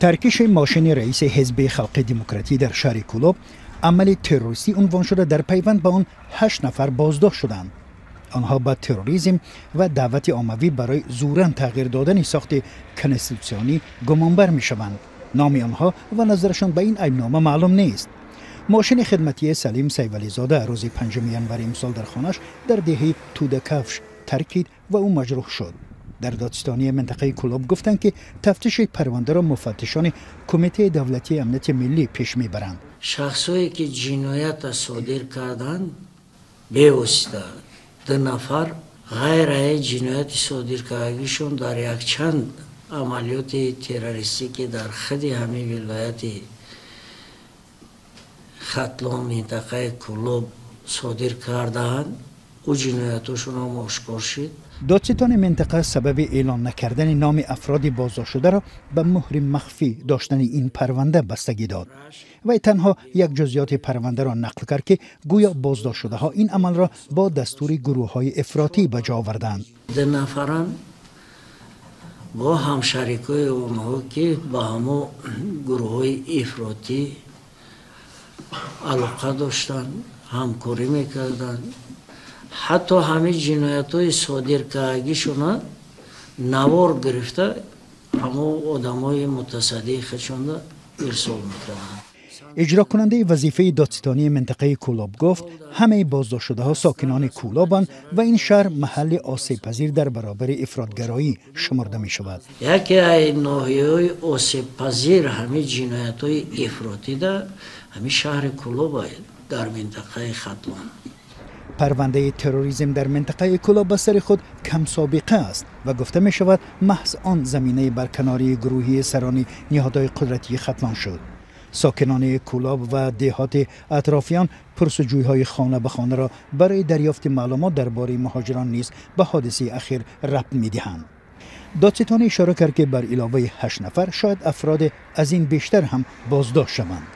Таркиши мошини раиси Ҳизби Халқи Демократӣ дар шаҳри Кӯлоб амали террористӣ унвон шуда, дар пайванд ба он ҳашт нафар боздошт шуданд. Онҳо ба терроризм ва даъвати оммавӣ барои зӯран тағйир додани сохти конститутсионӣ гумонбар мешаванд. Номи онҳо ва назарашон ба ин айбнома маълум нест. Мошини хидматии Салим Сайвализода рӯзи 5 январи имсол дар хонааш дар деҳаи Тӯдакафш таркид ва ӯ маҷрӯҳ шуд. Дар додситонии минтақаи Кӯлоб гуфтанд, ки тафтиши парвандаро муфаттишони Кумитаи давлатии амнияти миллӣ пеш мебаранд. Шахсое ки ҷиноята содир карданд, бевосита ду нафар ғайраи ҷинояти содиркардагишон дар якчанд амалиёти террористӣ, ки дар худи ҳамин вилояти Хатлон, минтақаи Кӯлоб содир кардаанд, ӯ ҷиноятошонам ошкор шуд. Додситони минтақа сабаби эълон накардани номи афроди боздоштшударо ба муҳри махфӣ доштани ин парванда бастагӣ дод. Вай танҳо як ҷузъиёти парвандаро нақл кард, ки гӯё боздоштшудаҳо ин амалро бо дастури гурӯҳҳои ифротӣ ба ҷо оварданд. Ду нафарам бо ҳамшарикҳои онҳо, ки ба ҳамо гурӯҳҳои ифротӣ алоқа доштанд, ҳамкорӣ мекарданд, ҳатто ҳамин ҷиноятҳои содиркардагишона навор гирифта, ҳамо одамои мутасаддии худшонда ирсол мекарданд. Иҷрокунандаи вазифаи додситонии минтақаи Кӯлоб гуфт, ҳамаи боздоштшудаҳо сокинони Кӯлобанд ва ин шаҳр маҳалли осебпазир дар баробари ифротгароӣ шумурда мешавад. Яке аз ноҳияҳои осебпазир ҳамин ҷиноятҳои ифротида ҳамин шаҳри Кӯлоб дар минтақаи Хатлон. Парвандаи терроризм дар минтақаи Кӯлоб ба сари худ камсобиқа аст ва гуфта мешавад, маҳз он заминаи барканории гурӯҳии сарони ниҳодҳои қудратии Хатлон шуд. Сокинони Кӯлоб ва деҳоти атрофиён пурсуҷӯйҳои хона ба хонаро барои дарёфти маълумот дар бораи муҳоҷирон низ ба ҳодисаи ахир рабт медиҳанд. Додситонӣ ишора кард, ки бар иловаи ҳашт нафар шояд афроде аз ин бештар ҳам боздошт шаванд.